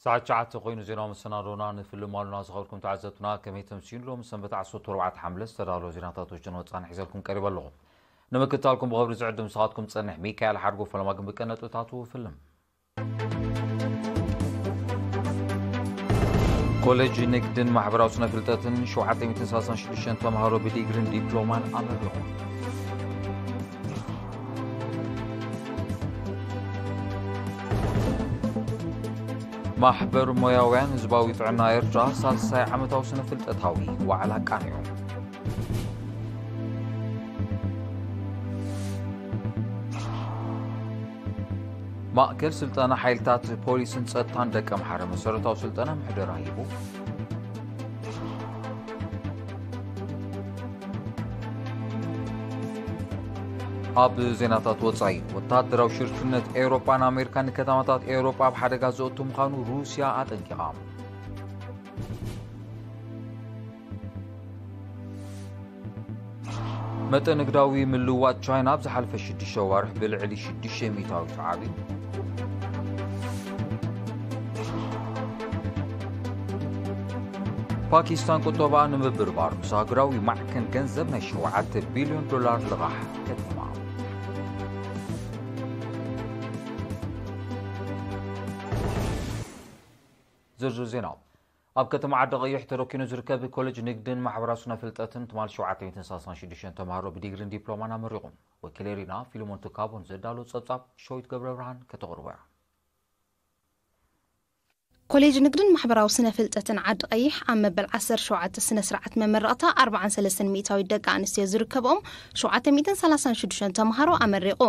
ሰዓት ትሽዓተ ኮይኑ ዜናዊ መሰናዶና ንፍልም ኣሉና። ዝኸበርኩም ተዓዘብትና፣ ከመይ ተምሲሉ? ሎሚ ሰንበት ዓሰርተ ኣርባዕተ ሓምለ ዝተዳለወ ዜናታት ውሽጥን ወጻእን ሒዘልኩም ቀሪበ ኣለኹ። ንምክትታልኩም ብኽብሪ ዝዕድም ንስኻትኩም ዝጸንሕ ሚካኤል ሓድጉ። ፈለማ ግን ብቀ ነጥብታቱ ፍልም። ኮሌጅ ንግድን ማሕበራዊ ስነ ፍልጠትን ሸውዓተ ሚእትን ሰላሳን ሽዱሽተን ተምሃሮ ብዲግሪን ዲፕሎማን ኣመረቑ። ማሕበር ሞያውያን ህዝባዊ ጥዕና ኤርትራ ሳልሳይ ዓመታዊ ስነ ፍልጠታዊ ዋዕላ ኣቃኒዑ። ማእከል ስልጠና ሓይልታት ፖሊስን ጸጥታን ደቀምሓረ መሰረታዊ ስልጠና ምሕደራ ሂቡ። ኣብ ዜናታት ወጻኢ፣ ወተሃደራዊ ሽርክነት ኤውሮጳን ኣሜሪካን ንከተማታት ኤውሮጳ ኣብ ሓደጋ ዘእቱ ምዃኑ ሩስያ ኣጠንቂቓ። መጠን ንግዳዊ ምልውዋጥ ቻይና ኣብ ዝሓለፈ ሽዱሽተ ዋርሕ ብልዕሊ ሽዱሽተ ሚእታዊት ዓብዩ። ፓኪስታን ቁጠባኣ ንምብርባር ምስ ኣህጉራዊ ማዕከን ገንዘብ ናይ ሸውዓተ ቢልዮን ዶላር ልቓሕ ከቲማ። ዝርዝር ዜና። ኣብ ከተማ ዓዲ ቀይሕ ተረኪኑ ዝርከብ ኮሌጅ ንግድን ማሕበራዊ ስነ ፍልጠትን ትማል ሸውዓተ ሚእትን ሰላሳን ሽዱሽተን ተምሃሮ ብዲግሪን ዲፕሎማን ኣመሪቑ። ወኪል ኤሪና ፊልሞን ትካቦን ዘዳሎ ጸብጻብ ሸዊት ገብረ ብርሃን ከተቕርቦ እያ። ኮሌጅ ንግድን ማሕበራዊ ስነ ፍልጠትን ዓዲ ቀይሕ ኣብ መበል ዓሰርተ ሸውዓተ ስነ ስርዓት መመረቕታ ኣርባዓን ሰለስተን ሚእታዊት ደቂ ኣንስትዮ ዝርከብኦም ሸውዓተ ሚእትን ሰላሳን ሽዱሽተን ተምሃሮ ኣመሪቑ።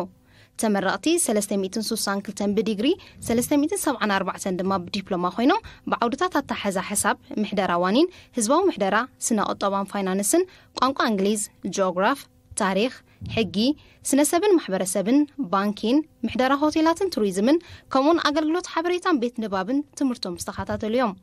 ተመረቕቲ ሰለስተ ሚእትን ስሳን ክልተን ብዲግሪ፣ ሰለስተ ሚእትን ሰብዓን ኣርባዕተን ድማ ብዲፕሎማ ኮይኖም፣ ብዓውድታት ኣተሓሕዛ ሕሳብ፣ ምሕደራ ዋኒን፣ ህዝባዊ ምሕደራ፣ ስነ ቁጠባን ፋይናንስን፣ ቋንቋ እንግሊዝ፣ ጂኦግራፍ፣ ታሪኽ፣ ሕጊ፣ ስነ ሰብን ማሕበረሰብን፣ ባንኪን፣ ምሕደራ ሆቴላትን ቱሪዝምን፣ ከምኡውን ኣገልግሎት ሓበሬታን ቤት ንባብን ትምህርቶም ዝተኸታተሉ እዮም።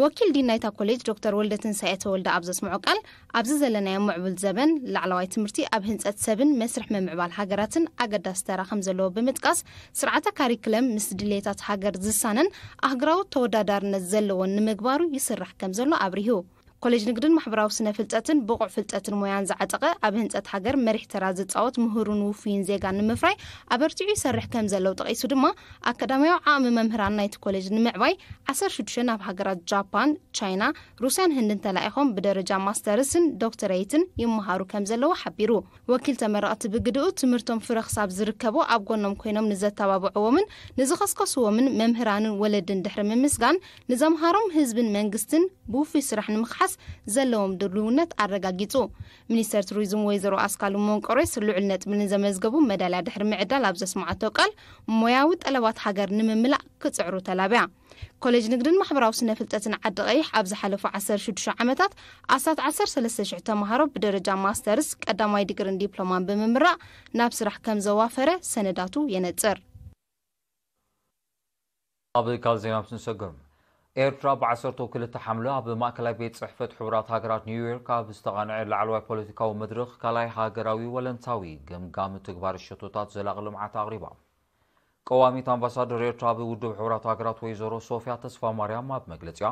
ወኪል ዲን ናይታ ኮሌጅ ዶክተር ወልደትንሳኤ ተወልደ ኣብ ዘስምዖ ቃል፣ ኣብዚ ዘለናዮ ምዕቡል ዘበን ላዕለዋይ ትምህርቲ ኣብ ህንፀት ሰብን መስርሕ ምምዕባል ሃገራትን ኣገዳሲ ተራ ከም ዘለዎ ብምጥቃስ፣ ስርዓተ ካሪክለም ምስ ድሌታት ሃገር ዝሳነን ኣህጉራዊ ተወዳዳርነት ዘለዎን ንምግባሩ ይስራሕ ከም ዘሎ ኣብሪሁ። ኮሌጅ ንግድን ማሕበራዊ ስነ ፍልጠትን ብቑዕ ፍልጠትን ሞያን ዝዓጠቐ፣ ኣብ ህንፀት ሃገር መሪሕ ተራ ዝፃወት ምሁርን ውፉይን ዜጋ ንምፍራይ ኣበርቲዑ ይሰርሕ ከም ዘሎ ጠቒሱ ድማ፣ ኣካዳሚያዊ ዓቕሚ መምህራን ናይቲ ኮሌጅ ንምዕባይ ዓሰርተ ሽዱሽተ ናብ ሃገራት ጃፓን፣ ቻይና፣ ሩስያን ህንድን ተላኢኾም ብደረጃ ማስተርስን ዶክተረይትን ይመሃሩ ከም ዘለዉ ሓቢሩ። ወኪል ተመረቕቲ ብግድኡ፣ ትምህርቶም ፍረ ክሳብ ዝርከቦ ኣብ ጎኖም ኮይኖም ንዘተባብዕዎምን ንዝኸስከስዎምን መምህራንን ወለድን ድሕሪ ምምስጋን፣ ንዘምሃሮም ህዝብን መንግስትን ብውፉይ ስራሕ ንምኽሓስ ዘለዎም ድልውነት ኣረጋጊጹ። ሚኒስተር ቱሪዝም ወይዘሮ ኣስካሉ መንቆሬስ፣ ልዑል ነጥቢ ንዘመዝገቡ መዳልያ ድሕሪ ምዕዳል ኣብ ዘስምዓቶ ቃል፣ ሞያዊ ጠለባት ሃገር ንምምላእ ክጽዕሩ ተላብያ። ኮሌጅ ንግድን ማሕበራዊ ስነ ፍልጠትን ዓዲ ቀይሕ ኣብ ዝሓለፉ ዓሰርተ ሽዱሽተ ዓመታት ኣስታት ዓሰርተ ሰለስተ ሽሕ ተምሃሮ ብደረጃ ማስተርስ፣ ቀዳማይ ዲግሪን ዲፕሎማን ብምምራቕ ናብ ስራሕ ከም ዘዋፈረ ሰነዳቱ የነጽር። ኣብ ካልእ ዜና ክንሰግር። ኤርትራ ብ ዓሰርተ ክልተ ሓምለ ኣብ ማእከላይ ቤት ጽሕፈት ሕቡራት ሃገራት ኒውዮርክ ኣብ ዝተቓንዐ ላዕለዋይ ፖለቲካዊ መድረኽ ካልኣይ ሃገራዊ ወለንታዊ ገምጋም ትግባር ሸቶታት ዘላቒ ልምዓት ኣቕሪባ። ቀዋሚት ኣምባሳደር ኤርትራ ኣብ ውድብ ሕቡራት ሃገራት ወይዘሮ ሶፍያ ተስፋማርያም ኣብ መግለጺኣ፣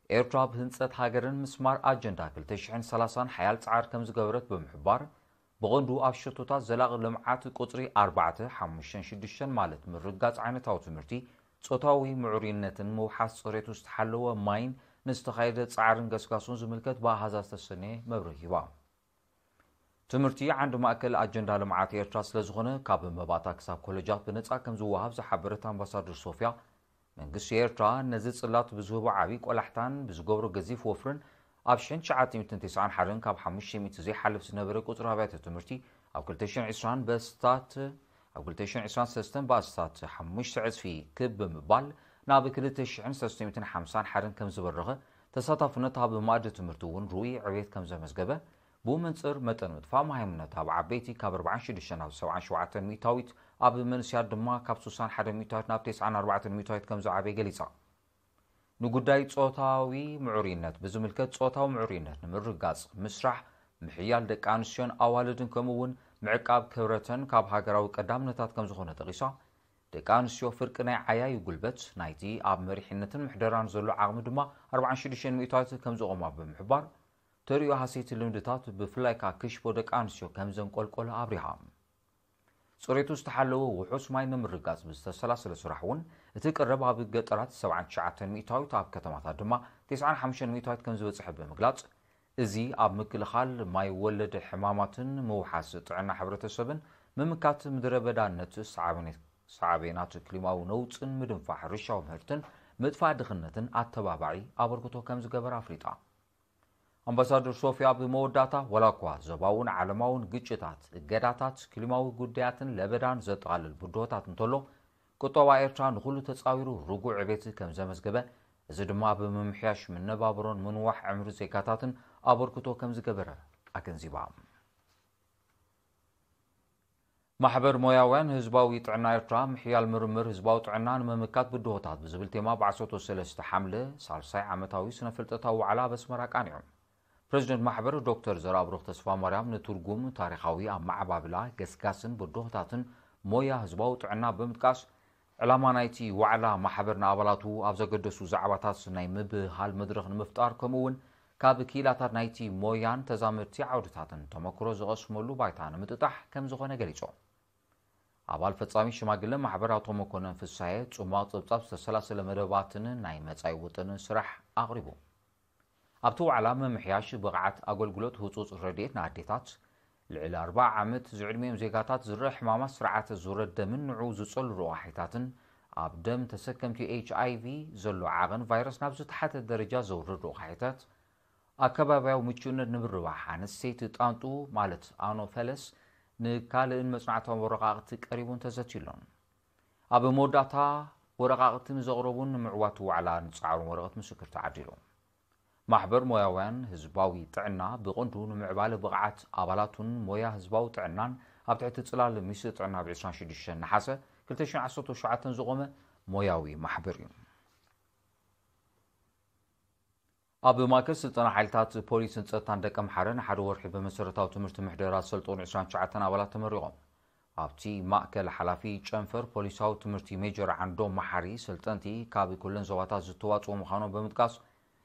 ኤርትራ ኣብ ህንጸት ሃገርን ምስማር ኣጀንዳ ክልተ ሽሕን ሰላሳን ሓያል ጻዕሪ ከም ዝገበረት ብምሕባር፣ ብቐንዱ ኣብ ሸቶታት ዘላቒ ልምዓት ቁጽሪ ኣርባዕተ፣ ሓሙሽተን ሽዱሽተን ማለት ምርግጋጽ ዓይነታዊ ትምህርቲ፣ ጾታዊ ምዕሩይነትን ምውሓስ ጽሬቱ ዝተሓለወ ማይን ንዝተኻየደ ጻዕርን ገስጋሱን ዝምልከት ብኣሃዛት ዝተሰነየ መብርሂ ሂባ። ትምህርቲ ዓንዲ ማእከል ኣጀንዳ ልምዓት ኤርትራ ስለ ዝኾነ፣ ካብ መባእታ ክሳብ ኮለጃት ብነጻ ከም ዝወሃብ ዝሓበረት ኣምባሳደር ሶፍያ፣ መንግስቲ ኤርትራ ነዚ ጽላት ብዝህቦ ዓቢ ቆላሕታን ብዝገብሮ ገዚፍ ወፍርን፣ ኣብ ሽሕን ትሽዓተ ሚእትን ተስዓን ሓደን ካብ ሓሙሽተ ሚእቲ ዘይሓልፍ ዝነበረ ቁጽሪ ኣብያተ ትምህርቲ፣ ኣብ ክልተ ሽሕን ዕስራን በስታት፣ ኣብ ክልተ ሽሕን ዕስራን ሰለስተን ብኣስታት ሓሙሽተ ዕጽፊ ክብ ብምባል፣ ናብ ክልተ ሽሕን ሰለስተ ሚእትን ሓምሳን ሓደን ከም ዝበረኸ፣ ተሳታፍነት ኣብ ማእዲ ትምህርቲ እውን ርኡይ ዕቤት ከም ዘመዝገበ፣ ብኡ መንጽር መጠን ምጥፋእ መሃይምነት ኣብ ዓበይቲ ካብ ኣርባዓን ሽዱሽተን ናብ ሰብዓን ሸውዓተን ሚእታዊት፣ ኣብ መንእሰያት ድማ ካብ ስሳን ሓደን ሚእታዊት ናብ ተስዓን ኣርባዕተን ሚእታዊት ከም ዝዓበየ ገሊጻ። ንጉዳይ ጾታዊ ምዕሩይነት ብዝምልከት፣ ጾታዊ ምዕሩይነት ንምርግጋጽ ምስራሕ፣ ምሕያል ደቂ ኣንስትዮን ኣዋልድን ከምኡ እውን ምዕቃብ ክብረተን ካብ ሃገራዊ ቀዳምነታት ከም ዝኾነ ጠቒሳ፣ ደቂ ኣንስትዮ ፍርቂ ናይ ዓያዩ ጉልበት ናይቲ ኣብ መሪሕነትን ምሕደራን ዘሎ ዓቕሚ ድማ ኣርባዓን ሽዱሽተን ሚእታዊት ከም ዝቖማ ብምሕባር፣ ተርእዮ ሃሰይቲ ልምድታት ብፍላይ ከኣ ክሽቦ ደቂ ኣንስትዮ ከም ዘንቆልቆለ ኣብሪሃ። ጽሬቱ ዝተሓለወ ውሑስ ማይ ንምርጋጽ ብዝተሰላሰለ ስራሕ እውን እቲ ቀረብ ኣብ ገጠራት ሰብዓን ትሽዓተን ሚእታዊት ኣብ ከተማታት ድማ ተስዓን ሓሙሽተን ሚእታዊት ከም ዝበጽሐ ብምግላጽ፣ እዚ ኣብ ምክልኻል ማይ ወለድ ሕማማትን ምውሓስ ጥዕና ሕብረተሰብን ምምካት ምድረ በዳነት ሳዕቤን-፣ ሳዕቤናት ክሊማዊ ነውጽን ምድንፋዕ ሕርሻዊ ምህርትን ምጥፋእ ድኽነትን ኣተባባዒ ኣበርክቶ ከም ዝገበረ ኣፍሊጣ። ኣምባሳደር ሶፊያ ብመወዳእታ፣ ዋላ እኳ ዞባውን ዓለማውን ግጭታት፣ እገዳታት፣ ክሊማዊ ጉዳያትን ለበዳን ዘጠቓልል ብድሆታት እንተሎ፣ ቁጠባ ኤርትራ ንኹሉ ተጻዊሩ ርጉዕ ዕቤት ከም ዘመዝገበ፣ እዚ ድማ ብምምሕያሽ መነባብሮን ምንዋሕ ዕምሪ ዜጋታትን ኣበርክቶ ከም ዝገበረ ኣገንዚባ። ማሕበር ሞያውያን ህዝባዊ ጥዕና ኤርትራ፣ ምሕያል ምርምር ህዝባዊ ጥዕና ንምምካት ብድሆታት ብዝብል ቴማ፣ ብ ዓሰርተ ሰለስተ ሓምለ ሳልሳይ ዓመታዊ ስነ-ፍልጠታዊ ዋዕላ ኣብ ኣስመራ ኣቃኒዑ። ፕረዚደንት ማሕበር ዶክተር ዘርኣብሩኽ ተስፋማርያም፣ ንትርጉም ታሪኻዊ ኣመዓባብላ፣ ገስጋስን ብድሆታትን ሞያ ህዝባዊ ጥዕና ብምጥቃስ፣ ዕላማ ናይቲ ዋዕላ፣ ማሕበር ንኣባላቱ ኣብ ዘገደሱ ዛዕባታት ናይ ምብህሃል መድረኽ ንምፍጣር፣ ከምኡ እውን ካብ ክኢላታት ናይቲ ሞያን ተዛመድቲ ዓውድታትን ተመክሮ ዝቐስመሉ ባይታ ንምጥጣሕ ከም ዝኾነ ገሊጾም። ኣባል ፈጻሚ ሽማግለ ማሕበር ኣቶ መኮነን ፍሳየ፣ ጽማቕ ጸብጻብ ዝተሰላሰለ መደባትን ናይ መጻኢ ውጥንን ስራሕ ኣቕሪቡ። ኣብቲ ዋዕላ፣ ምምሕያሽ ብቕዓት ኣገልግሎት ህጹጽ ረድኤት ንኣዴታት፣ ልዕሊ ኣርብዓ ዓመት ዝዕድሚኦም ዜጋታት ዝረአ ሕማማት ስርዓተ ዙረ ደምን ንዕኡ ዝጸሉ ረቋሒታትን፣ ኣብ ደም ተሰከምቲ ኤች ኣይ ቪ ዘሎ ዓቐን ቫይረስ ናብ ዝተሓተ ደረጃ ዘውርድ ረቋሒታት፣ ኣከባብያዊ ምቹእነት ንምርባሕ ኣንስተይቲ ጣንጡ ማለት ኣኖፈለስ ንካልእን መጽናዕታዊ ወረቓቕቲ ቀሪቡን ተዘትዩሎን። ኣብ መወዳእታ፣ ወረቓቕቲ ንዘቕረቡን ንምዕዋት ዋዕላ ንጸዓሩን ወረቐት ምስክር ተዓዲሉ። ማሕበር ሞያውያን ህዝባዊ ጥዕና ብቐንዱ ንምዕባለ ብቕዓት ኣባላቱን ሞያ ህዝባዊ ጥዕናን ኣብ ትሕቲ ጽላል ሚኒስትሪ ጥዕና ብ ዕስራን ሽዱሽተን ነሓሰ ክልተ ሽሕን ዓሰርተ ሸውዓተን ዝቖመ ሞያዊ ማሕበር እዩ። ኣብ ማእከል ስልጠና ሓይልታት ፖሊስን ጸጥታን ደቀምሓረ ንሓደ ወርሒ ብመሰረታዊ ትምህርቲ ምሕደራ ዝሰልጠኑ ዕስራን ትሽዓተን ኣባላት ተመሪቖም። ኣብቲ ማእከል ሓላፊ ጨንፈር ፖሊሳዊ ትምህርቲ ሜጀር ዓንዶም መሓሪ፣ ሰልጠንቲ ካብ ኩለን ዞባታት ዝተዋጽኡ ምዃኖም ብምጥቃስ፣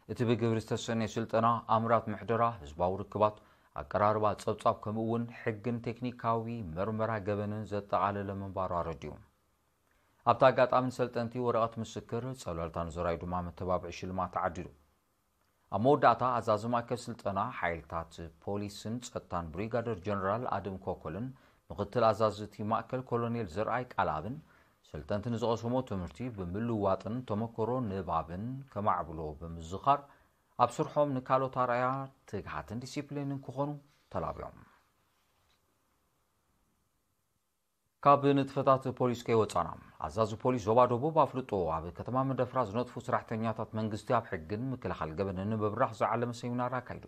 እቲ ብግብሪ ዝተሰነየ ስልጠና ኣምራት ምሕደራ፣ ህዝባዊ ርክባት፣ ኣቀራርባ ጸብጻብ፣ ከምኡ እውን ሕግን ቴክኒካዊ መርመራ ገበንን ዘጠቓለለ ምንባሩ ኣረዲኡ። ኣብቲ ኣጋጣሚ ንሰልጠንቲ ወረቐት ምስክር፣ ጸብለልታ ንዘራዩ ድማ መተባብዒ ሽልማት ተዓዲሉ። ኣብ መወዳእታ፣ ኣዛዚ ማእከል ስልጠና ሓይልታት ፖሊስን ጸጥታን ብሪጋደር ጀነራል ኣድም ኮኮልን ምኽትል ኣዛዚ እቲ ማእከል ኮሎኔል ዘርኣይ ቃልኣብን፣ ሰልጠንቲ ንዝቐሰሞ ትምህርቲ ብምልዋጥን ተመክሮ ንባብን ከማዕብሎ ብምዝኻር፣ ኣብ ስርሖም ንካልኦት ኣርኣያ ትግሃትን ዲሲፕሊንን ክኾኑ ተላብዮም። ካብ ንጥፈታት ፖሊስ ከይወጻና፣ ኣዛዚ ፖሊስ ዞባ ደቡብ ኣፍልጦ ኣብ ከተማ መንደፈራ ዝነጥፉ ሰራሕተኛታት መንግስቲ ኣብ ሕግን ምክልኻል ገበንን ንምብራኽ ዝዓለመ ሰሚናር ኣካይዱ።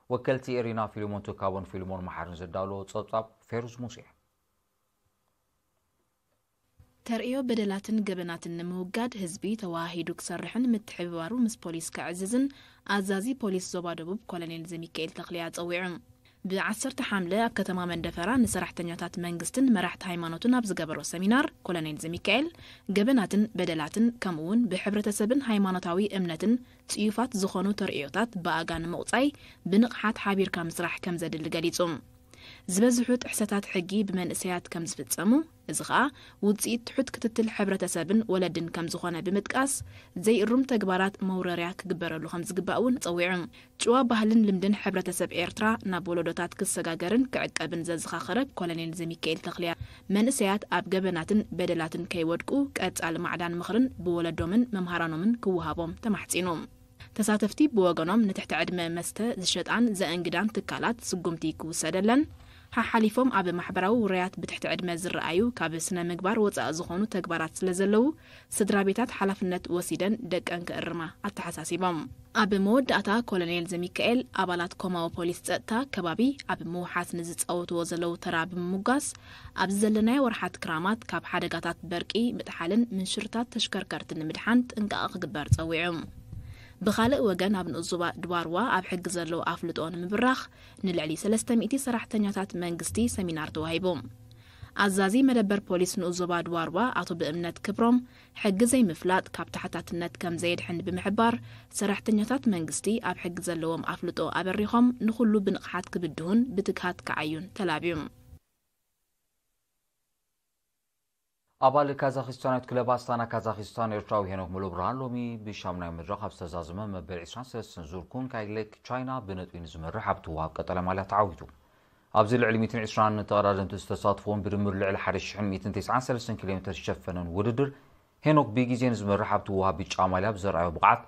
ወከልቲ ኤሪና ፊልሞን ትካቦን ፊልሞን መሓርን ዘዳለዎ ጸብጻብ ፌሩዝ ሙሴ። ተርእዮ በደላትን ገበናትን ንምውጋድ ህዝቢ ተወሃሂዱ ክሰርሕን ምትሕብባሩ ምስ ፖሊስ ከዕዝዝን ኣዛዚ ፖሊስ ዞባ ደቡብ ኮሎኔል ዘሚካኤል ተኽልያ ጸዊዑ። ብዓሰርተ ሓምለ ኣብ ከተማ መንደፈራ ንሰራሕተኛታት መንግስትን መራሕቲ ሃይማኖትን ኣብ ዝገበሮ ሰሚናር፣ ኮሎኔል ዘሚካኤል፣ ገበናትን በደላትን ከምኡ'ውን ብሕብረተሰብን ሃይማኖታዊ እምነትን ጽዩፋት ዝኾኑ ተርእዮታት ብኣጋ ንምቑጻይ ብንቕሓት ሓቢርካ ምስራሕ ከም ዘድሊ ገሊጹ። ዝበዝሑ ጥሕሰታት ሕጊ ብመንእሰያት ከም ዝፍጸሙ፣ እዚ ኸኣ ውጽኢት ትሑት ክትትል ሕብረተሰብን ወለድን ከም ዝኾነ ብምጥቃስ፣ ዘይእሩም ተግባራት መውረርያ ክግበረሉ ከም ዝግባእ እውን ጸዊዑ። ጭዋ ባህልን ልምድን ሕብረተሰብ ኤርትራ ናብ ወለዶታት ክሰጋገርን ክዕቀብን ዘዘኻኸረ ኮሎኔል ዘሚካኤል ተኽልያ፣ መንእሰያት ኣብ ገበናትን በደላትን ከይወድቁ ቀጻሊ ማዕዳን ምኽርን ብወለዶምን መምሃራኖምን ክወሃቦም ተማሕጺኑ። ተሳተፍቲ ብወገኖም ንትሕቲ ዕድመ መስተ ዝሸጣን ዘእንግዳን ትካላት ስጉምቲ ክውሰደለን፣ ሓሓሊፎም ኣብ ማሕበራዊ ውራያት ብትሕቲ ዕድመ ዝረኣዩ ካብ ስነ ምግባር ወጻኢ ዝኾኑ ተግባራት ስለ ዘለዉ፣ ስድራ ቤታት ሓላፍነት ወሲደን ደቀን ክእርማ ኣተሓሳሲቦም። ኣብ መወዳእታ ኮሎኔል ዘሚካኤል ኣባላት ኮማዊ ፖሊስ ጸጥታ ከባቢ ኣብ ምውሓስ ንዝጻወትዎ ዘለዉ ተራ ብምምጓስ፣ ኣብዚ ዘለናዮ ወርሓት ክራማት ካብ ሓደጋታት በርቂ ምጥሓልን ምንሽርታት ተሽከርከርቲ ንምድሓን ጥንቃቐ ክግበር ጸዊዑ። ብኻልእ ወገን ኣብ ንኡስ ዞባ ድባርዋ ኣብ ሕጊ ዘለዎ ኣፍልጦ ንምብራኽ ንልዕሊ ሰለስተ ሚእቲ ሰራሕተኛታት መንግስቲ ሰሚናር ተዋሂቡ። ኣዛዚ መደበር ፖሊስ ንኡስ ዞባ ድዋርዋ ኣቶ ብእምነት ክብሮም፣ ሕጊ ዘይምፍላጥ ካብ ተሓታትነት ከም ዘየድሕን ብምሕባር፣ ሰራሕተኛታት መንግስቲ ኣብ ሕጊ ዘለዎም ኣፍልጦ ኣበሪኾም ንኹሉ ብንቕሓት ክብድሁን ብትግሃት ክዓዩን ተላብዩ። ኣባል ካዛኺስታናዊት ክለብ ኣስታና ካዛኺስታን ኤርትራዊ ሄኖክ ሙሉብርሃን ሎሚ ብሻሙናይ መድረኽ ኣብ ዝተዛዘመ መበል ዕስራን ሰለስተን ዙር ኩንካይ ሌግ ቻይና ብነጥቢ ንዝመርሕ ኣብ ትወሃብ ቀጠልያ ማልያ ተዓዊቱ። ኣብዚ ልዕሊ ሚእትን ዕስራን ተቐዳደምቲ ዝተሳትፎን ብድምር ልዕሊ ሓደ ሽሕን ሚእትን ተስዓን ሰለስተን ኪሎ ሜተር ዝሸፈነን ውድድር፣ ሄኖክ ብግዜ ንዝመርሕ ኣብ ትወሃብ ብጫ ማልያ ብዘርኣዮ ብቕዓት፣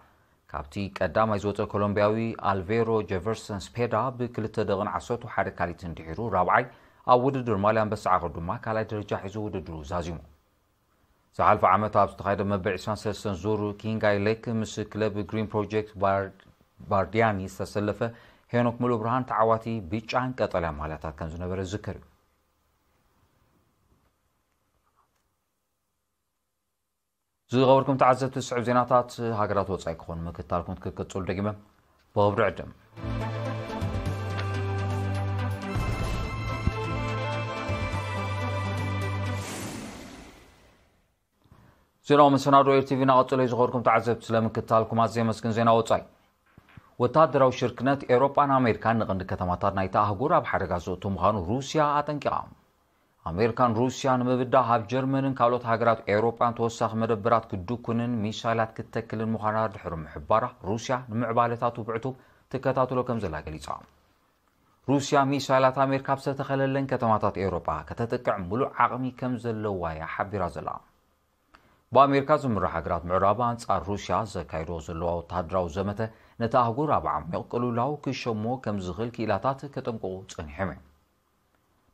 ካብቲ ቀዳማይ ዝወጸ ኮሎምቢያዊ ኣልቬሮ ጀቨርሰን ስፔዳ ብክልተ ደቕን ዓሰርተ ሓደ ካሊትን ድሒሩ ራብዓይ፣ ኣብ ውድድር ማልያ ኣንበሳ ዓቐብ ድማ ካልኣይ ደረጃ ሒዙ ውድድሩ ዛዚሙ። ዝሓለፈ ዓመት ኣብ ዝተኻየደ መበል ዕስራን ሰለስተን ዙር ኪንጋይ ሌክ ምስ ክለብ ግሪን ፕሮጀክት ባር-፣ ባርዲያኒ ዝተሰለፈ ሄኖክ ሙሉብርሃን ተዓዋቲ ብጫን ቀጠልያን ማልያታት ከም ዝነበረ ዝዝከር እዩ። ዝኸበርኩም ተዓዘብቲ፣ ዝስዕብ ዜናታት ሃገራት ወጻኢ ክኾኑ ምክትታልኩም ክትቅጽሉ ደጊመ ብኽብሪ ዕድም። ዜናዊ መሰናዶ ኤር ቲ ቪ እናቐጸለ እዩ። ዝኸበርኩም ተዓዘብቲ፣ ስለምክትታልኩም ኣዝየ የመስግን። ዜና ወጻኢ። ወተሃደራዊ ሽርክነት ኤውሮጳን ኣሜሪካን ንቐንዲ ከተማታት ናይታ ኣህጉር ኣብ ሓደጋ ዘእቱ ምዃኑ ሩስያ ኣጠንቂቓ። ኣሜሪካን ሩስያ ንምብዳህ ኣብ ጀርመንን ካልኦት ሃገራት ኤውሮጳን ተወሳኺ መደበራት ክድኩንን ሚሳይላት ክትተክልን ምዃና ድሕሪ ምሕባራ፣ ሩስያ ንምዕባለታቱ ብዕቱብ ትከታተሎ ከም ዘላ ገሊጻ። ሩስያ ሚሳይላት ኣሜሪካ ኣብ ዝተተኸለለን ከተማታት ኤውሮጳ ከተጥቅዕ ምሉእ ዓቕሚ ከም ዘለዋ እያ ሓቢራ ዘላ። ብኣሜሪካ ዝምራሕ ሃገራት ምዕራብ ኣንጻር ሩስያ ዘካይዶ ዘለዋ ወተሃደራዊ ዘመተ ነቲ ኣህጉር ኣብ ዓሚቕ ቅልውላው ክሸሞ ከም ዝኽእል ክኢላታት ከጠንቅቑ ጸኒሖም እዮም።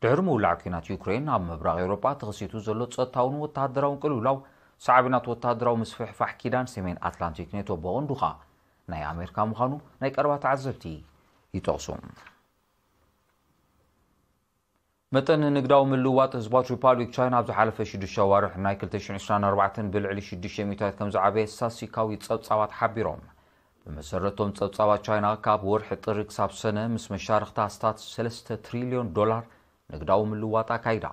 ድሕሪ ምውላዕ ኲናት ዩክሬን ኣብ ምብራቕ ኤውሮጳ ተኸሲቱ ዘሎ ጸጥታውን ወተሃደራውን ቅልውላው ሳዕቤናት ወተሃደራዊ ምስፍሕፋሕ ኪዳን ሰሜን ኣትላንቲክ ኔቶ ብቐንዱ ኸኣ ናይ ኣሜሪካ ምዃኑ ናይ ቀረባ ተዓዘብቲ ይጠቕሱ። መጠን ንግዳዊ ምልውዋጥ ህዝባዊት ሪፓብሊክ ቻይና ኣብ ዝሓለፈ ሽዱሽተ ኣዋርሕ ናይ ክልተ ሽሕን ዕስራን ኣርባዕተን ብልዕሊ ሽዱሽተ ሚእታዊት ከም ዝዓበየ ስታትስቲካዊ ጸብጻባት ሓቢሮም። ብመሰረቶም ጸብጻባት ቻይና ካብ ወርሒ ጥሪ ክሳብ ሰነ ምስ መሻርኽታ ኣስታት ሰለስተ ትሪልዮን ዶላር ንግዳዊ ምልውዋጥ ኣካይዳ።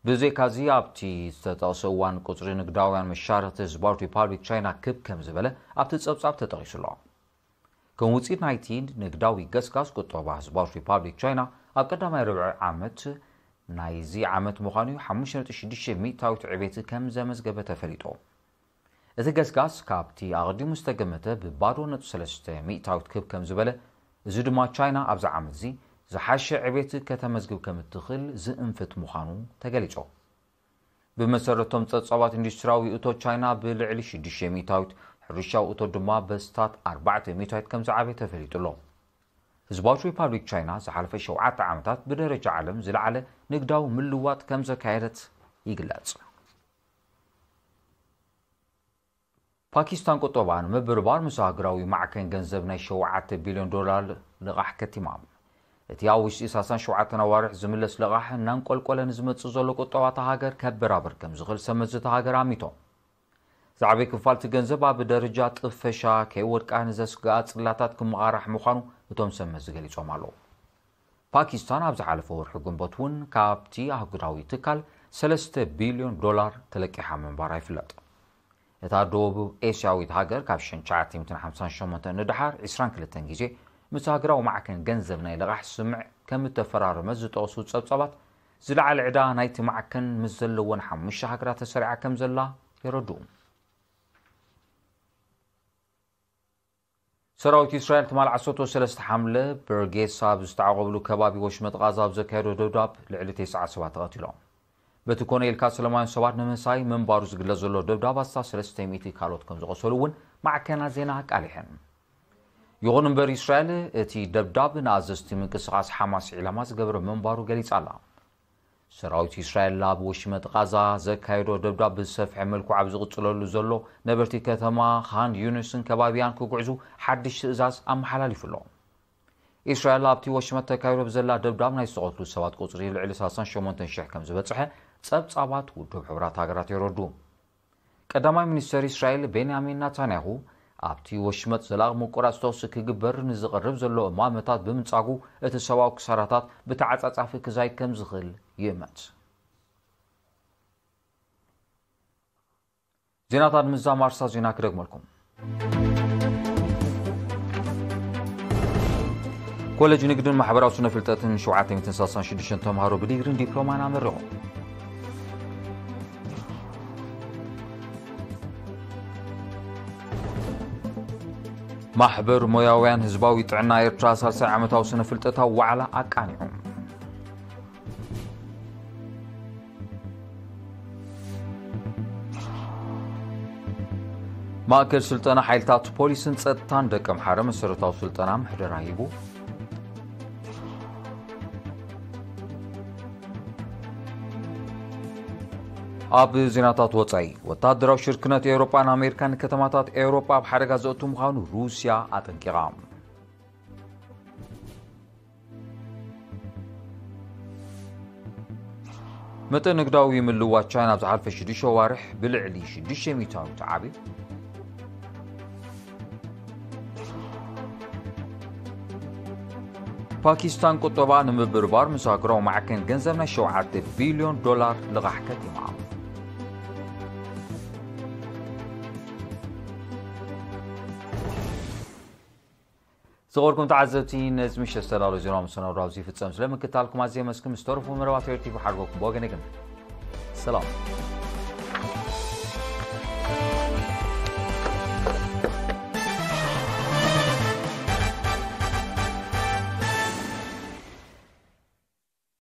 ብዘይካዚ ኣብቲ ዝተጠቕሰ እዋን ቁጽሪ ንግዳውያን መሻርኽቲ ህዝባዊት ሪፓብሊክ ቻይና ክብ ከም ዝበለ ኣብቲ ጸብጻብ ተጠቒሱ ኣሎ። ከም ውጽኢት ናይቲ ንግዳዊ ገስጋስ ቁጠባ ህዝባዊት ሪፓብሊክ ቻይና ኣብ ቀዳማይ ርብዒ ዓመት ናይዚ ዓመት ምዃኑ እዩ ሓሙሽተ ነጥቢ ሽዱሽተ ሚእታዊት ዕቤት ከም ዘመዝገበ ተፈሊጡ። እቲ ገስጋስ ካብቲ ኣቐዲሙ ዝተገመተ ብባዶ ነጥቢ ሰለስተ ሚእታዊት ክብ ከም ዝበለ፣ እዚ ድማ ቻይና ኣብዚ ዓመት እዚ ዝሓሸ ዕቤት ከተመዝግብ ከም እትኽእል ዝእንፍት ምዃኑ ተገሊጹ። ብመሰረቶም ጸብጻባት ኢንዱስትሪያዊ እቶ ቻይና ብልዕሊ ሽዱሽተ ሚእታዊት፣ ሕርሻዊ እቶ ድማ በስታት ኣርባዕተ ሚእታዊት ከም ዝዓበየ ተፈሊጡ ኣሎ። ህዝባዊት ሪፓብሊክ ቻይና ዝሓለፈ ሸውዓተ ዓመታት ብደረጃ ዓለም ዝለዓለ ንግዳዊ ምልዋጥ ከም ዘካየደት ይግለጽ። ፓኪስታን ቁጠባ ንምብርባር ምስ ኣህጉራዊ ማዕከን ገንዘብ ናይ ሸውዓተ ቢልዮን ዶላር ልቓሕ ከቲማ። እቲ ኣብ ውሽጢ ሰላሳን ሸውዓተን ኣዋርሕ ዝምለስ ልቓሕ እናንቆልቆለ ንዝመጽእ ዘሎ ቁጠባ እታ ሃገር ከበራብር ከም ዝኽእል ሰብ መዚ እታ ሃገር ኣሚቶም። ዝዓበየ ክፋል እቲ ገንዘብ ኣብ ደረጃ ጥፈሻ ከይወድቃ ንዘስግኣ ጽላታት ክመቓራሕ ምዃኑ እቶም ሰብ መዚ ገሊጾም ኣለዉ። ፓኪስታን ኣብ ዝሓለፈ ወርሒ ግንቦት እውን ካብቲ ኣህጉራዊ ትካል ሰለስተ ቢልዮን ዶላር ተለቂሓ ምንባራ ይፍለጥ። እታ ደቡብ ኤስያዊት ሃገር ካብ ሽሕን ትሽዓተ ሚእትን ሓምሳን ሸሞንተን ንደሓር ዕስራን ክልተን ግዜ ምስ ሃገራዊ ማዕከን ገንዘብ ናይ ልቓሕ ስምምዕ ከም እተፈራረመት ዝጠቕሱ ጸብጻባት፣ ዝለዓለ ዕዳ ናይቲ ማዕከን ምስ ዘለወን ሓሙሽተ ሃገራት ተሰሪዓ ከም ዘላ የረድኡ። ሰራዊት እስራኤል ትማል ዓሰርተ ሰለስተ ሓምለ በርጌሳ ኣብ ዝተዓቖብሉ ከባቢ ወሽመጥ ቓዛ ኣብ ዘካየዶ ደብዳብ ልዕሊ ተስዓ ሰባት ተቐቲሎም። በቲ ኮነ ኢልካ ሰላማውያን ሰባት ንምሳይ ምንባሩ ዝግለጽ ዘሎ ደብዳብ ኣስታት ሰለስተ ሚእቲ ካልኦት ከም ዝቖሰሉ እውን ማዕከናት ዜና ኣቃሊሐን። ይኹን እምበር እስራኤል እቲ ደብዳብ ንኣዘዝቲ ምንቅስቓስ ሓማስ ዒላማ ዝገበረ ምንባሩ ገሊጻ ኣላ። ሰራዊት እስራኤል ኣብ ወሽመጥ ቓዛ ዘካየዶ ደብዳብ ብዝሰፍሐ መልክዑ ኣብ ዝቕጽለሉ ዘሎ ነበርቲ ከተማ ኻን ዩኒስን ከባቢያን ክጉዕዙ ሓድሽ ትእዛዝ ኣመሓላሊፉ ኣሎ። እስራኤል ኣብቲ ወሽመጥ ተካይዶ ብዘላ ደብዳብ ናይ ዝተቐትሉ ሰባት ቁጽሪ ልዕሊ ሰላሳን ሸሞንተን ሽሕ ከም ዝበጽሐ ጸብጻባት ውድብ ሕቡራት ሃገራት የረዱ። ቀዳማይ ሚኒስተር እስራኤል ቤንያሚን ናታንያሁ ኣብቲ ወሽመጥ ዘላቒ ምቁራጽ ተኹሲ ክግበር ንዝቐርብ ዘሎ እማመታት ብምንጻጉ እቲ ሰብኣዊ ክሳራታት ብተዓጻጻፊ ክዛይድ ከም ዝኽእል ይእመት። ዜናታት ምዛም ኣርሳ ዜና ክደግመልኩም። ኮሌጅ ንግድን ማሕበራዊ ስነ ፍልጠትን ሸውዓተ ሚእትን ሰላሳን ሽዱሽተን ተምሃሮ ብዲግሪን ዲፕሎማን ኣመረቑ። ማሕበር ሞያውያን ህዝባዊ ጥዕና ኤርትራ ሳልሳይ ዓመታዊ ስነ ፍልጠታዊ ዋዕላ ኣቃኒዑ። ማእከል ስልጠና ሓይልታት ፖሊስን ጸጥታን ደቀምሓረ መሰረታዊ ስልጠና ምሕደራ ሂቡ። ኣብ ዜናታት ወጻኢ፣ ወታደራዊ ሽርክነት ኤውሮጳን ኣሜሪካን ከተማታት ኤውሮጳ ኣብ ሓደጋ ዘእቱ ምዃኑ ሩስያ ኣጠንቂቓ። መጠን ንግዳዊ ምልዋጥ ቻይና ኣብ ዝሓለፈ ሽዱሽተ ዋርሕ ብልዕሊ ሽዱሽተ ሚእታዊት ዓብዩ። ፓኪስታን ቁጠባ ንምብርባር ምስ ኣህጉራዊ ማዕከን ገንዘብ ናይ ሸውዓተ ቢልዮን ዶላር ልቓሕ ከቲማ። ዝኸበርኩም ተዓዘብቲ፣ ነዚ ምሸት ዝተዳለወ ዜና መሰናዶ ኣብዚ ይፍጸም። ስለ ምክታልኩም ኣዝየ የመስግን። ምስ ተረፉ መደባት ሪር ቲቪ ሓድጎኩም ብወገነይ ግን ሰላም።